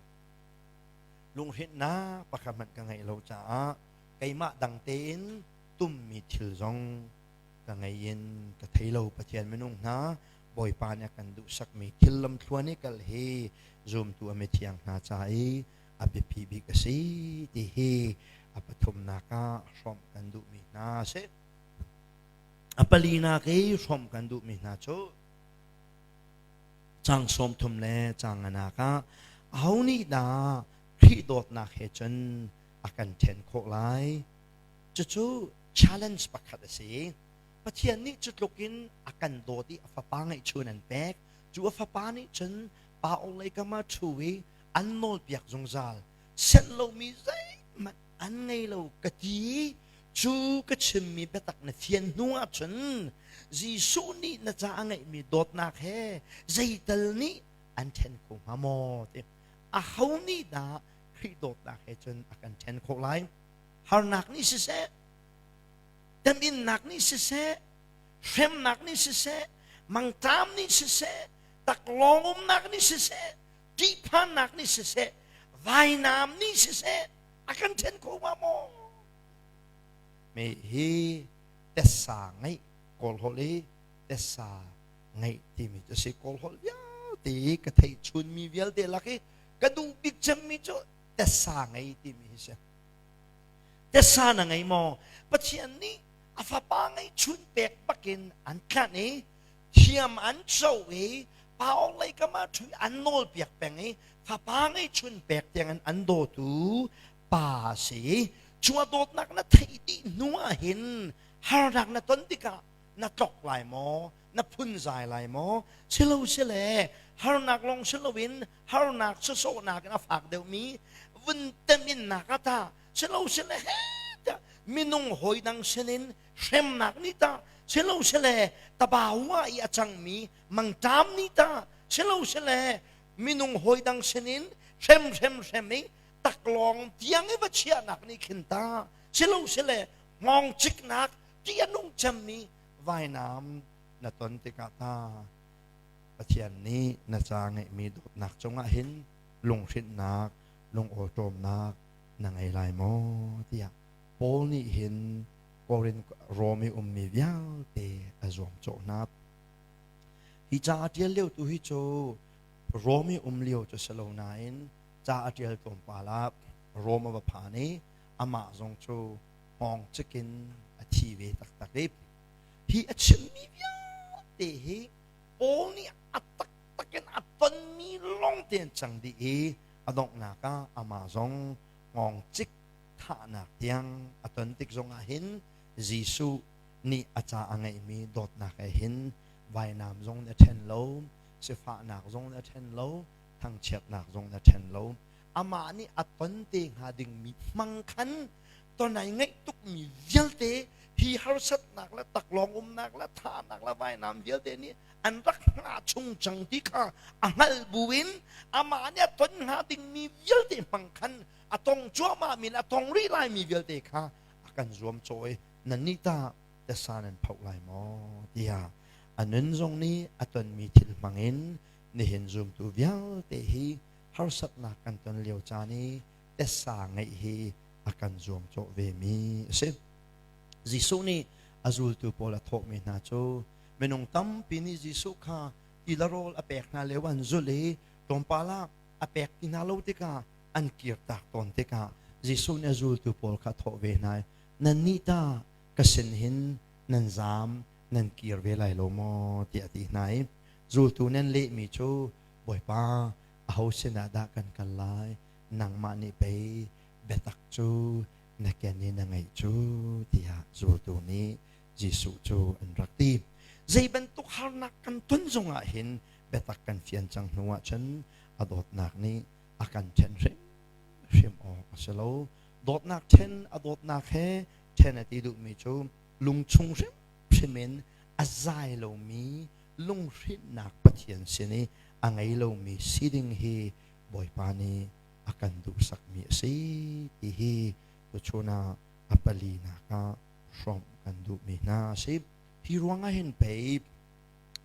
lunghrinnak pakhat hmanh ka ngeih lo caah keimah dang tein tummi thil zong ka ngei in ka thei lo. Pathian minung hna Bawipa nih a kan duhsakmi thil lamthluan i kal hi zumtu a mithiang hna ca i a biapi bik a si ti hi a pathumnak ah hrawmh kan duhmi hna a si. A palinak i hrawmh kan duhmi hna cu cang 30 le cang nganak ah aho nih dah Khrih dawtnak he cun a kan ṭhen khawh lai? Cucu challenge pakhat a si. Pathian nih cu tluk in a kan dawt i a fapa ngeihchun an pek. Cu a fapa nih cun pa lei kam ah ṭhu i an nawlpiak zungzal. Senh lomi zeihmanh an ngei lo ka ti cu ka chimmi biatak na fian hnu ahcun Jesuh nih na ca a ngeihmi dawtnak he zeital nih an ṭhen kho hnga maw ti. Aho nih dah Khrih dawtnak he cun a kan ṭhen khawh lai? Harnak nih siseh, teminnak nih siseh, hremnak nih siseh, mangṭam nih siseh, taklawng umnak nih siseh, ṭihphannak nih siseh, vainam nih siseh, a kan ṭhen kho ma maw? Me hi tessa ngeih Kawl holh i tessa ngeih timi cu si Kawl holh vialte i ka theih chunmi vialte lak i ka duh bik cemmi cu tessa ngei timi hi si. Tessa na ngei maw? Pathian nih a fapa ngeihchun pek bakin an tlanh i thiam an co i paong lei kam ah ṭhu an nawl piak peng i fapa ngeihchun pek tiangin an dawtu pa a si. Cu a dawtnak na theih dih hnu ah hin harnak na ton tikah na tlok lai maw? Na phunzai lai maw? Silo sile harnak lawng si loin harnak sawsawhnak in a fak deuhmi vun teminnak ah tah silo sile he tiah minung hawi dang sinin hremnak nih tah silo sile tabawa i a cangmi mangṭam nih tah silo sile minung hawi dang sinin hrem hrem hrem i taklawng tiang i va chiahnak nih khin ta silo sile hngawng ciknak ti a nung cemmi vainam na ton tikah ta Pathian nih na ca ngeihmi dawtnak cungah hin lunghrinhnak, lungawṭawmnak na ngei lai maw tiah Paul nih hin Korin Rom i ummi vialte a zuamcawh hna. Hi ca a ṭial lio tu hi cu Rom i um lio cu si lo nain ca a ṭial tlawmpal ah Rom a va phan i amah zong cu hngawng cik in a thi ve taktak i hi a chimmi vialte hi Paul nih a taktak in a tonmi lawng te an cang dih i a donghnak ah amah zong hngawngcik thahnak tiang a ton tik zongah hin Jesuh nih a ca a ngeihmi dawtnak he hin vainam zong nih a ṭhen lo, sifahnak zong nih a ṭhen lo, thangchiatnak zong nih a ṭhen lo. Amah nih a ton te hnga dingmi hmang khan ton ai ngaih tukmi vialte hi harsatnak le taklawng umnak le thahnak le vainam vialte nih an rak hngah chung cang ti kha a hngalh buin amah nih a ton hnga dingmi vialte hmang khan a tong cuahmah mi le a tong rih laimi vialte kha a kan zuamcawh i nannih tah tasa nan phoh lai maw tiah a nun zong nih a tonmi thil hmangin nihin zumtu vialte hi harsatnak kan ton lio caan i tessa ngeih hi a kan zuamcawh vemi a si. Jesuh nih a zultu pawl a thawhmi hna cu minung tampi nih Jesuh kha ti le rawl a pek hna lio an zulh i tlawmpal ah a pek ti hna lo tikah an kirtak tawn tikah Jesuh nih a zultu pawl kha a thawh ve hna i nannih ta ka sin hin nan zaam nan kir ve lai lo maw tiah a ti hna i zultu nih an lehmi cu Bawipa aho sinah dah kan kal lai nangmah nih pei biatak cu na ken i na ngeih cu tiah zultu nih Jesuh cu an rak ti. Zei bantuk harnak kan ton zongah hin biatak kan fian cang hnu ahcun a dawtnak nih a kan ṭhen hrimhrim awk a si lo. Dawtnak ṭhen a dawtnak he ṭhen a ti duhmi cu lungchung hrimhrim in a zai lomi lunghrinnak Pathian sin i a ngei lomi si ding hi Bawipa nih a kan duhsakmi a si ti hi tuchun ah a palinak ah hrawmh kan duhmi hna a si. Hi ruangah hin pei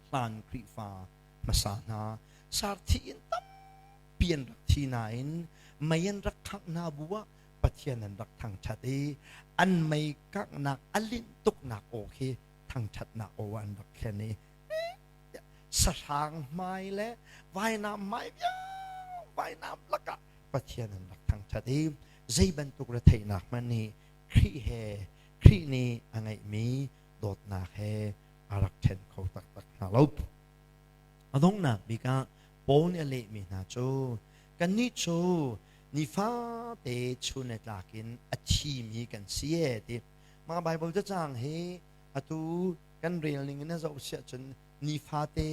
hlan Khrihfa hmasa hna sarthi in tampi an rak thi nain mei an rak khangh hna bu ah Pathian an rak thangṭhat i an mei kanghnak a linh tuknak aw khi thangṭhatnak aw an rak thlen i sahrang hmai le vainam hmai vainam lakah Pathian an rak thangṭhat i zei bantuk retheihnak hmanh nih Khrih he Khrih nih a ngeihmi dawtnak he a rak ṭhen kho taktak hna lo. A donghnak bik ah Paul nih a lehmi hna cu kannih cu nifate chun le tlak in a thimi kan si e ti. Mah Baibal cacang hi atu kan rel ning in a zoh siah cun nifate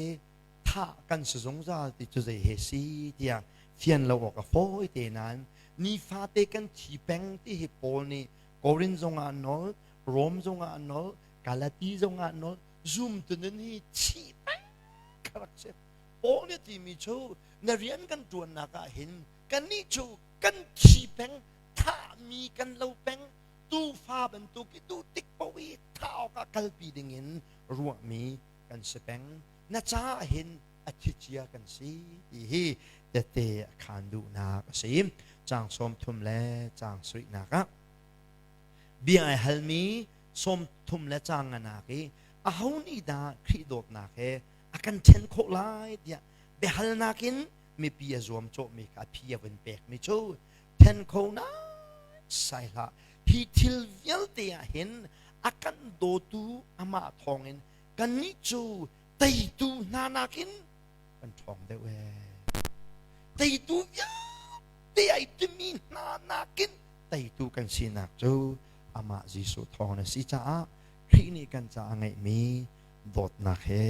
thah kan si zungzal ti cu zei he si tiah fian lo awk a fawi te nain nifate kan thi peng ti hi Paul nih Korin zongah a nawl Rom zongah a nawl Galati zongah a nawl zumtu nun hi thi peng kha rak si Paul nih timi cu na rian kan ṭuannak ah hin kannih cu kan thi peng thahmi kan lo peng tuufa bantuk i duh tik paoh i thah awkah kalpi dingin ruahmi kan si peng. Na caah hin a thicia kan si ti hi tete a khaan duhnak a si. Caang 30 le caang sarihnak ah bia ai halmi 30 le caang nganak i aho nih dah Khrih dawtnak he a kan ṭhen khawh lai tiah biahalnak in mipi a zuamcawhmi kha a phi a vun pekmi cu then kho sai hlah hi thil vialte ah hin a kan dawtu amah thawngin kannih cu teitu hna nakin kan ṭhawng deuh ee teitu vialte ai timi hna nakin teitu kan sinak cu amah Jesuh thawng a si caah Khrih nih kan caah ngeihmi dawtnak he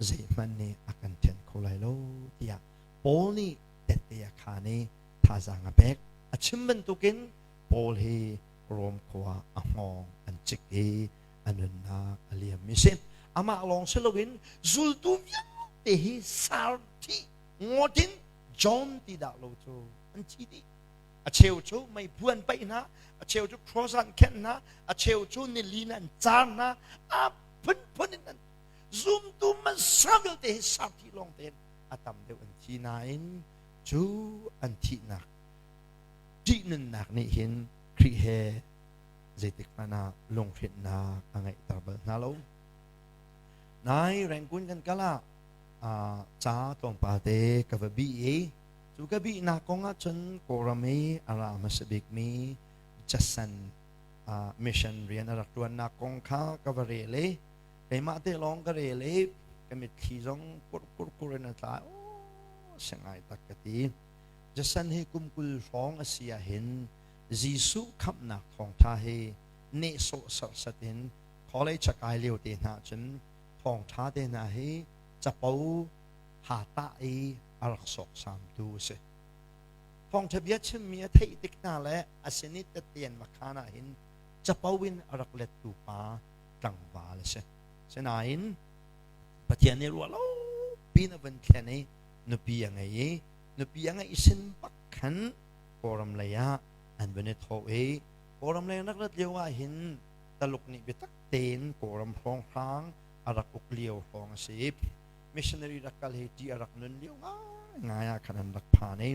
zeihmanh nih a kan ṭhen kho lai lo tiah Paul nih tette a khaan i thazaang a pek. A chim bantukin Paul hi Rom khua a hngawng an cik i a nunnak a liammi si. Amah lawng si loin zultu vialte hi sarthi ngawt in John ti dah lo cu an thi dih. A cheu cu meiphu an paih hna, a cheu cu cross an khenh hna, a cheu cu nilin an car hna, a phunphun in an zumtu hmasa vialte hi sarthi lawng tein a tam deuh an thi nain cu an thihnak ṭihnunnak nih hin Khrih he zeitik hmanh ah lunghrinhnak a ngeihter bal hna lo. Nai Rangoon kan kal ah ca tlawmpal te ka va bih i cu ka bihnak kong ah cun Kawlram i a ra hmasa bikmi Jason mission rian a rak ṭuannak kong kha ka va rel i keimah te lawng ka rel i ka mitthli zong kur kur kur in a tla. Aw si ngai tak ka ti. Jason hi kum 20 hrawng a si ahhin Jesuh khamhnak thawngṭha hi nehsawh serhsat in college a kai lio te hna cun thawngṭha te hna hi capo ha tah i a rak sawksamtu a si. Thawngṭha bia chimmi a theih tik hna le a sin i tette an va khaan ahhin capo in a rak lettu pa tlangval a si. Sinain Pathian nih ruah lo piin a vun thlen i nupi a ngei i nupi a ngeih sin bak khan Kawlram lei ah an vun i thawh i Kawlram leng rak rat lio ah hin Taluk nih biatak tein Kawlram hrawnghrang a rak uk lio hrawng a si. Missionary rak kal hi ṭih a rak nun lio ngaingai ah khan an rak phan i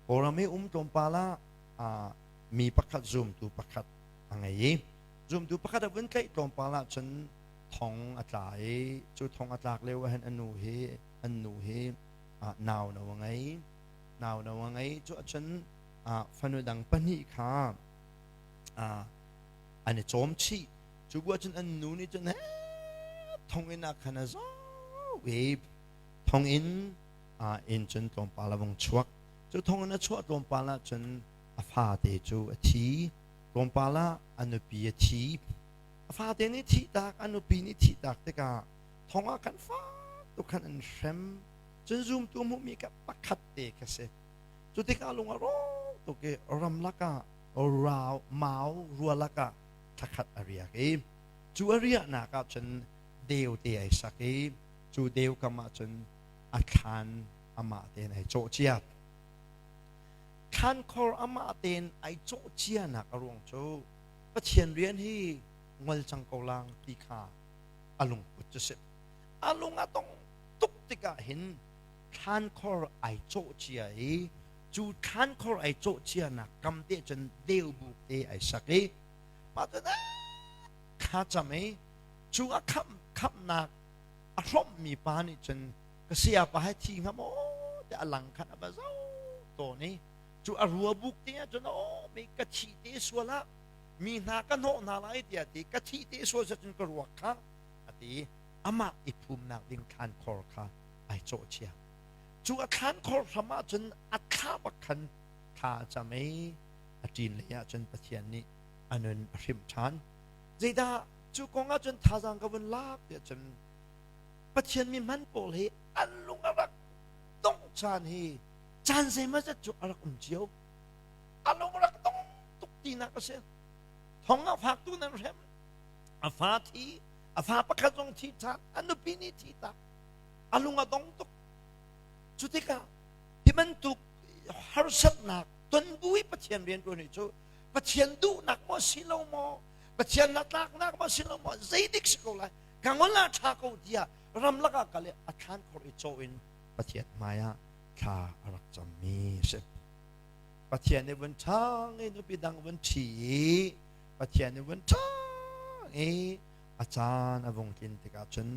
Kawlram i um tlawmpal ah mi pakhat zumtu pakhat a ngei i zumtu pakhat a vun tlaih tlawmpal ahcun thong a tla i cu thong a tlak lio ah hin a nu hi an nu hi nau no a ngei. Nau no a ngei. Cu ahcun fanu dang pahnih kha an i cawm chih. Cu bu ahcun an nu nih cun thonginn ah khan a zoh i thonginn in cun tlawmpal a vung chuak. Cu thonginn a chuah tlawmpal ahcun a fate cu a thi. Tlawmpal ah a nupi a thi. A fate nih thihtak, a nupi nih thihtak tikah thong ah khan fak tuk khan an hrem. Cun zumtu hmuhmi kha pakhat te kha si. Cu tikah lung a rawk tuk i ramlak ah rau mau rualak ah thlakhat a riak i cu a riahnak ah cun deu te ai sak i cu deu kam ah cun a thlan amah tein ai cawh cia. Thlankhor amah tein ai cawh cianak a ruang cu Pathian rian hi ngol cang ko lang ti kha a lungput cu si. A lung a dong tuk tikah hin thlankhor ai cawh cia i cu thlankhor ai cawh cianak kam te cun deubuk te ai sak i mah cu thla cam i cu a khamh khamhnak a hrawmhmi pa nih cun ka sayapa he thi hnga maw tiah a lang khan a va zoh tawn i cu a rua buk te ah cun aw mi ka thi te sual ah mi hna ka hnawh hna lai tiah ti ka thi te sual cun ka ruak kha a ti amah i phumnak ding thlankhor kha ai cawh cia. Cu a thlankhor hram ah cun a thla bak khan thla a cam i a ṭin lei ah cun Pathian nih a nun a hrimh ṭhan. Zeidah cu kong ah cun thazaang ka vun lak tiah cun Pathian mi hman pawl hi an lung a rak dongh caan hi caan zeimawzat cu a rak um cio. A lung rak dong tuk tinak a si. Thong ah faktu nan hrem. A fa thi, a fa pakhat zong thi ṭhan, a nupi nih thi tak. A lung a dong tuk. Cu tikah hi bantuk harsatnak ton bu i Pathian rian ṭuan hi cu Pathian duhnak maw si lo maw Pathian hnatlaknak maw si lo maw zeidik si ko lai ka ngol ah ṭha ko tiah ramlak ah kal i a thlan khor i caw in Pathian hmai ah thla a rak cammi a si. Pathian nih vun ṭhang i nupi dang vun ṭhi i Pathian nih vun ṭhang i a caan a vung tlin tikah cun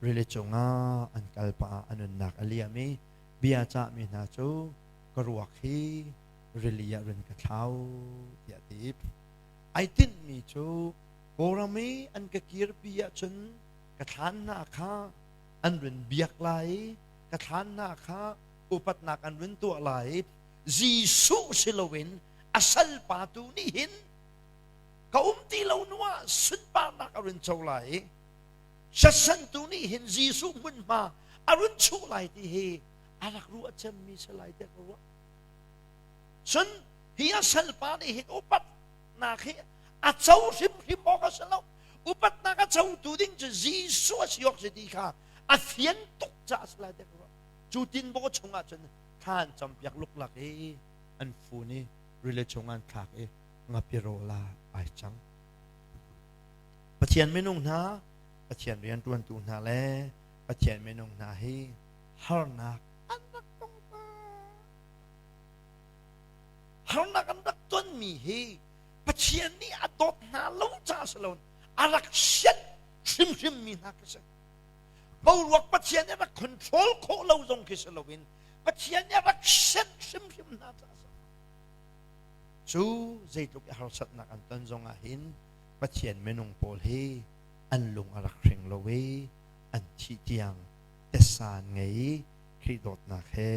rili cungah an kal pah ah a nunnak a liam i bia cahmi hna cu ka ruak hi rili ah run ka thlau tiah a ti. Ai tinhmi cu Kawlram i an ka kirpi ahcun ka thlan hna kha an run biak lai i ka thlan hna kha upatnak an run tuah lai i Jesuh si loin a salpa tu nih hin ka um ti lo hnu ah sunparnak a run co lai i Satan tu nih hin Jesuh hmunhma a run chuh lai ti hi a rak ruah cemmi si lai tiah ka ruah. Cun hi a salpa nih hin upatnak hi a co hrimhrim awk a si lo. Upatnak a cotu ding cu Jesuh a si awk si ti kha a fian tuk caah a si lai tiah ka ruah. Cu tinbaw chungah cun thla an campiak luklak i an fun i rili chung an thlak i ngapi rawl ah ai cang. Pathian minung hna, Pathian rianṭuantu hna le Pathian minung hna hi harnak an rak tong Harnak an rak tonmi hi Pathian nih a dawt hna lo caah si loin a rak sianh hrimhrimmi hna khi si. Boruak Pathian nih a rak control khawh lo zong khi si loin Pathian nih a rak sianh hrimhrim hna caah si. Cu zeitluk i harsatnak an ton zongah hin Pathian minung pawl hi an lung a rak hring lo i an thih tiang tessa an ngei i Khrih dawtnak he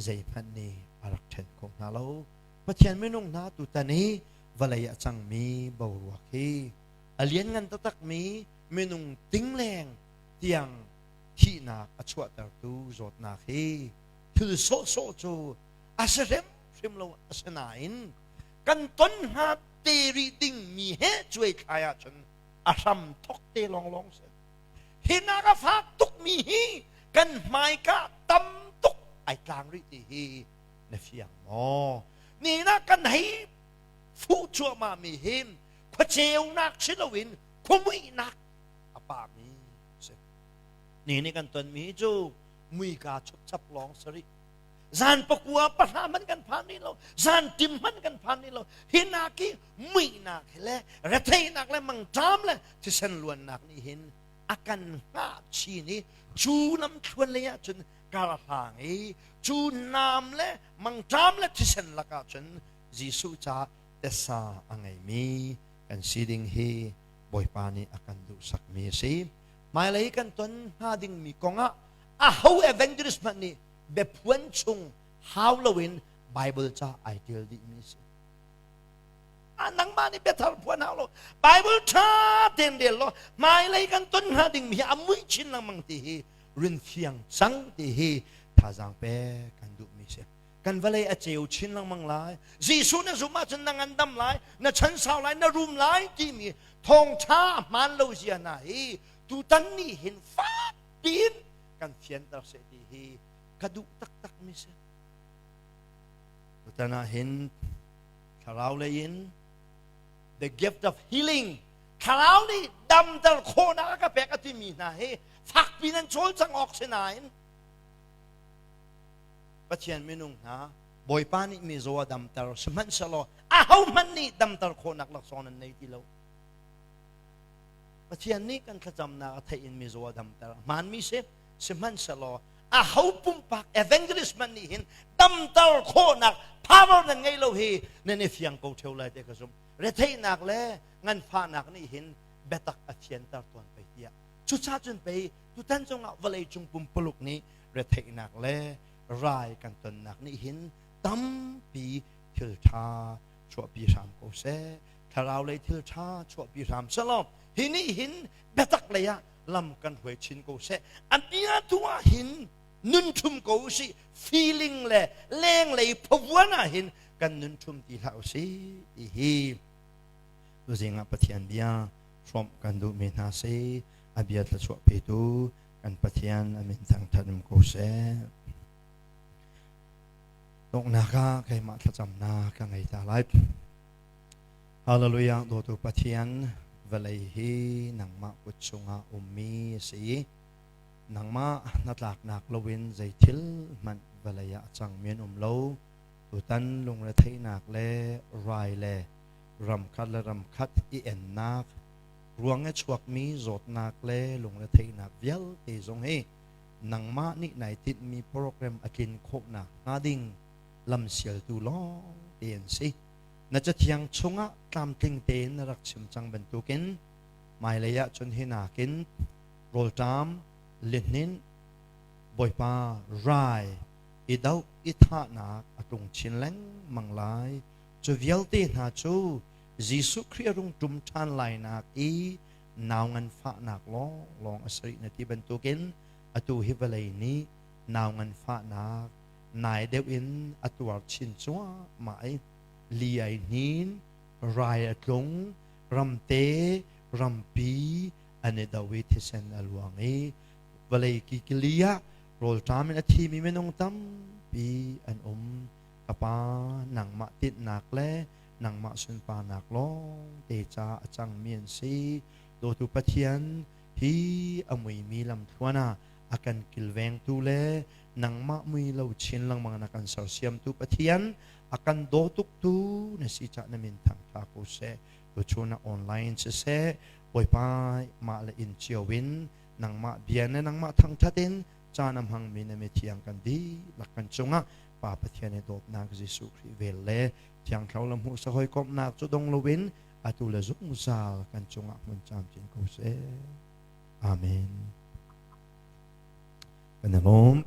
zeihmanh nih a rak ṭhen kho hna lo. Pathian minung hna tutan i vawlei a cangmi boruak hi a lianngan taktakmi minung tingleng tiang thihnak a chuahtertu zawtnak hi thil sawhsawh cu a si hrimhrim lo asinain kan ton hnga te rih dingmi he cuai thlai ahcun a hram thok te lawnglawng si. Hi nak a fak tukmi hi kan hmaika tam tuk ai tlang rih ti hi na fiang maw? Ni na kan hei fuh cuahmahmi hi khuaceunak si loin khuamuihnak a pami si. Ni nih kan tonmi cu muika chupchap lawng si rih. Zan pakua pahra hmanh kan phan rih lo, zan tim hmanh kan phan rih lo. Hi nak hi muihnak hi le retheihnak le mangṭam le thisen luannak nih hin a kan hngah chin i cu lamthluan lei ah cun kar hlang i cu nam le mangṭam le thisen lakah cun Jesuh ca tesa a ngeimi kan si ding hi Bawipa nih a kan duhsakmi a si. Hmailei kan ton hnga dingmi kongah aho evangelist hmanh nih biaphuan chung hau loin Bible ca ai ṭial dihmi a si. Nangmah nih biathar phuan hau lo. Bible ṭha tein rel law hmailei kan ton hnga dingmi hi a mui chin lengmang ti hi rin fiang cang ti hi thazaang pek kan duhmi si. Kan vawlei a ceu chin lengmang lai. Jesuh na zumh ahcun na ngandam lai, na chan sau lai, na rum lai timi thawngṭha a hmaan lo zia hna hi tutan nih hin fak piin kan fianter seh ti hi ka duh taktak mi si. Tutan ah hin thlarau lei in the gift of healing thlarau nih damter khawhnak a ka pek a timi hna hi fakpi nan cawlcang awk si nain Pathian minung hna Bawipa nih mizaw a damter sihmanhsehlaw ahohmanh nih damter khawhnak laksawng nan nei ti lo. Pathian nih kan thlacamnak a theih in mizaw a damter hmaanmi si sihmanhsehlaw aho pumpak evangelist hmanh nih hin damter khawhnak power nan ngei lo hi nan i fiang ko theo lai te ka zumh. Retheihnak le nganfahnak nih hin biatak a fianter tawn pei tiah. Cucaah cun pei tutan cungah vawlei cung pumpuluk nih retheihnak le rai kan tonnak nih hin tampi thil ṭha chuahpi hram ko seh. Thlarau lei thil ṭha chuahpi hram selaw hi nih hin biatak lei ah lam kan hruai chin ko seh. A bia tu ah hin nun ṭhum ko usih. Feeling le lenglei phavuan ah hin kan nun ṭhum ti hlah usih ti hi tuzing ah Pathian bia hrawmh kan duhmi hna si. A bia thluachuah petu kan Pathian a min thangṭhat um ko seh. Donghnak ah keimah thlacamnak ka ngei ta lai. Hallelujah dawtu Pathian vawlei hi nangmah kut chungah ummi a si. Nangmah hnatlaknak loin zei thil hmanh vawlei ah a cangmi an um lo. Tutan lungretheihnak le rai le ramkhat le ramkhat i ennak ruang i chuakmi zawtnak le lungretheihnak vialte zong hi nangmah nih nai tinhmi program a tlin khawhnak hnga ding lamsialtu lawng te an si. Na cathiang chungah tlamtling tein na rak chim cang bantukin hmailei ah cun hi nakin rawlṭam, lihnin, Bawipa rai i doh i thahnak a tlung chin lengmang lai. Cu vialte hna cu Jesuh Khrih a rung ṭum ṭhan lainak i nau nganfahnak lawnglawng a si rih na ti bantukin atu hi vawlei nih nau nganfahnak nai deuh in a tuar chin cuahmah i li ai hnin, rai a tlung, ramte, rampi an i do i thisen a luang i vawlei kikili ah rawlṭam in a thimi minung tampi an um. Ka Pa, nangmah tinhnak le nangmah sunparnak lawng te ca a cangmi an si. Dawtu Pathian, hi a muimi lamthluan ah a kan kilvengtu le nangmah mui lo chin lengmang na kan sersiamtu Pathian, a kan daw tuktu na si cah na min thangṭha ko seh. Tuchun ah online siseh, Bawipa mah le inn cio in nangmah bia le nangmah thangṭhat in caan a hmangmi na mithiang kan dihlak kan cungah Pa Pathian i dawtnak Jesuh Khrih vel le Thiang Thlarau le hmuhsak hawikomhnak cu dong loin atu le zungzal kan cungah hmun camcin ko seh. Amen. Kan i lawm.